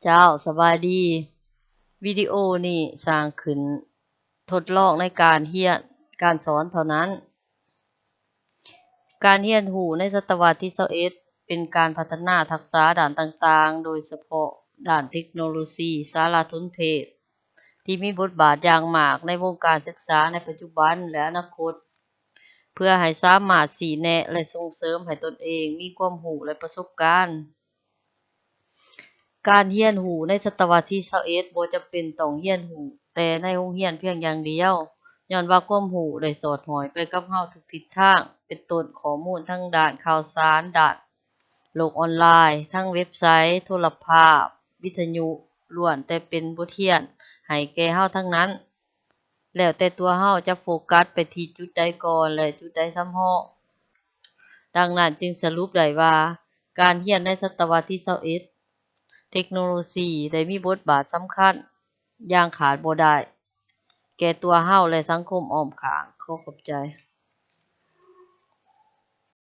ເຈົ້າ, ສະບາຍດີ. ວິດີໂອນີ້ສ້າງຂຶ້ນທົດລອງໃນການຮຽນການສອນເທົ່ານັ້ນ. ການຮຽນຮູ້ໃນສະຕະວັດທີຊາວເອັດ ເປັນການພັດທະນາທັກສະດ້ານຕ່າງໆ, ໂດຍສະເພາະດ້ານເທັກໂນໂລຊີສາລະສົນເທດ ທີ່ມີບົດບາດຢ່າງມາກໃນວົງການສຶກສາໃນປັດຈຸບັນ ແລະ ອະນາຄົດ, ເພື່ອໃຫ້ສາມາດຊີ້ແນະ ແລະ ສົ່ງເສີມໃຫ້ຕົນເອງມີຄວາມຮູ້ ແລະ ປະສົບການ. ການຮຽນຮູ້ໃນສະຕະວັດທີຊາວເອັດ ບໍ່ຈຳເປັນຕ້ອງຮຽນຮູ້ແຕ່ໃນໂຮງຮຽນພຽງຢ່າງດຽວ, ຍ້ອນວ່າຄວາມຮູ້ໄດ້ສອດຫ້ອຍໄປກັບເຮົາທຸກທິດທາງ, ເປັນຕົ້ນຂໍ້ມູນທາງດ້ານຂ່າວສານ, ດ້ານໂລກອອນລາຍ, ທັງເວັບໄຊ, ໂທລະພາບ, ວິທະຍຸ, ລ້ວນແຕ່ເປັນບົດຮຽນໃຫ້ແກ່ເຮົາທັງນັ້ນ. ແລ້ວແຕ່ຕົວເຮົາຈະໂຟກັສໄປທີ່ຈຸດໃດກ່ອນ ແລະ ຈຸດໃດສຳຮອງ. ດັ່ງນັ້ນຈຶ່ງສະຫຼຸບໄດ້ວ່າ ການຮຽນໃນສະຕະວັດທີຊາວເອັດ ເທັກໂນໂລຊີໄດ້ມີບົດບາດສຳຄັນຢ່າງຂາດບໍ່ໄດ້ແກ່ຕົວເຮົາ ແລະ ສັງຄົມອ້ອມຂ້າງ. ຂໍຂອບໃຈ.